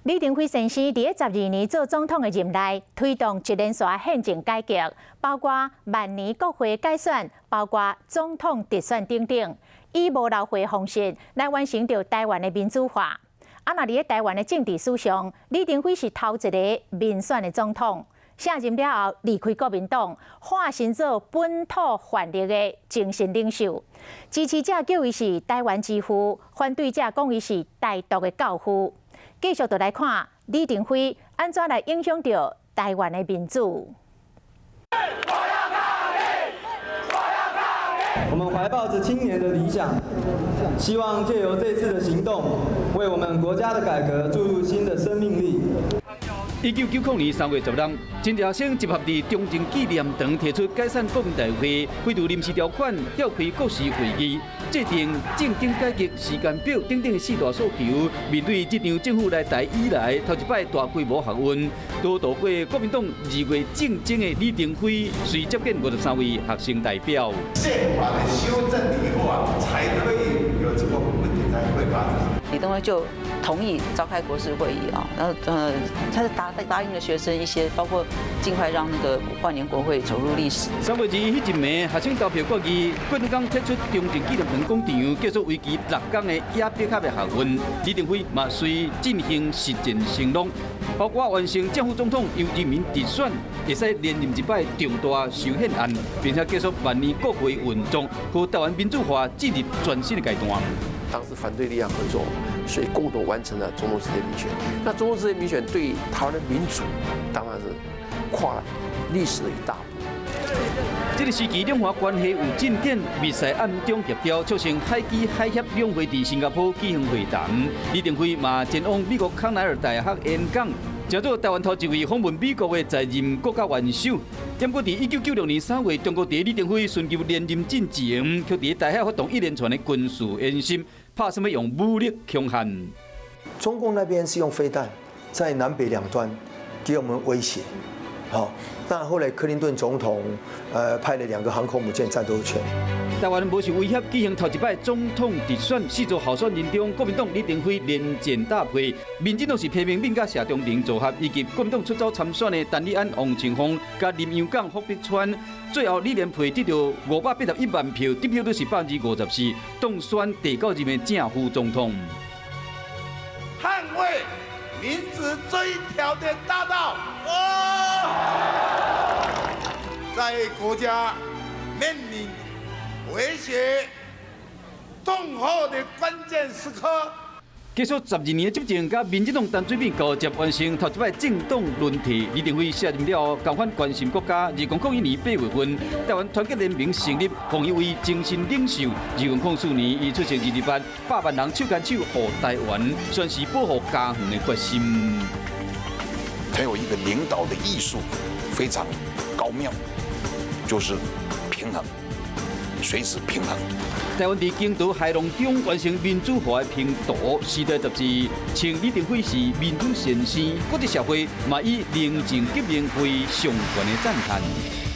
李登輝先生佇咧12年做總統的任內，推動一連串憲政改革，包括萬年國會改選，包括總統直選等等，以無流血方式來完成著台灣的民主化。啊，若佇咧台灣的政治史上，李登輝是頭一个民選的總統。卸任了後，離開國民黨，化身做本土權力的精神領袖。支持者叫伊是台灣之父，反對者講伊是台獨的教父。繼續就來看李登輝按怎來影響著台灣的民主。我要抗議！我要抗議！我們懷抱著青年的理想，希望借由這次的行動，為我們國家的改革注入新的生命力。1990年3月10日，真濟學生集合佇中正紀念堂，提出解散國民大會、廢除臨時條款、召開國是會議、制定政經改革時間表等等的四大訴求。面對這場政府來台以來頭一擺大規模學運，都渡過國民黨2月政爭的李登輝，隨接見53位學生代表。憲法的修正以後啊，才可以有這個問題才會發生。李登輝就同意召開國是會議啊，然後他是答應了學生一些，包括盡快讓那個萬年國會走入歷史。3月2日彼一暝，學生投票決議，國民黨撤出中正紀念堂廣場，結束為期6天的野百合的學運。李登輝嘛隨進行實踐承諾，包括完成正副總統由人民直選，會使連任一擺重大修憲案，並且結束萬年國會運作，予台灣民主化進入全新的階段。當時反對力量合作，所以共同完成了總統直接民選。那總統直接民選對台灣的民主，當然是跨了歷史的一大步。這个時期，兩岸關係有進展，密西暗中協調，促成海基海協兩會佇新加坡舉行會談。李登輝嘛前往美國康奈爾大學演講，成做台灣頭一位訪問美國的在任國家元首。不過，佇1996年3月，中國佇李登輝尋求連任進前，卻佇台海發動一連串的軍事演習，拍算欲用武力恐嚇。中共那邊是用飛彈在南北兩端給我們威脅，好，但後來克林頓總統派了兩個航空母艦戰鬥群。台灣無受威脅舉行頭一擺總統直選，四組候選人中，國民黨李登輝連戰大敗，民進黨是裴明敏佮謝長廷組合，以及國民黨出走參選的陳立安、王清鳳、佮林洋港、傅碧川，最後李連佩得著581萬票，得票率是54%，當選第九任的正副總統。捍衛民主這一條的大道，在國家面臨威脅、恫嚇的關鍵時刻，結束12年的執政，佮民進黨陳水扁交接完成頭一擺政黨輪替。李登輝卸任了後，共款關心國家。2001年8月份，台灣團結聯盟成立，封伊為精神領袖。2004年，伊出席228百萬人手牽手護台灣，宣示保護家園的決心。他有一個領導的藝術，非常高妙，就是平衡。隨時平衡。台灣佇驚濤駭浪中完成民主化的拼圖，時代雜誌稱李登輝是民主先生，國際社會嘛以寧靜革命為上懸的讚嘆。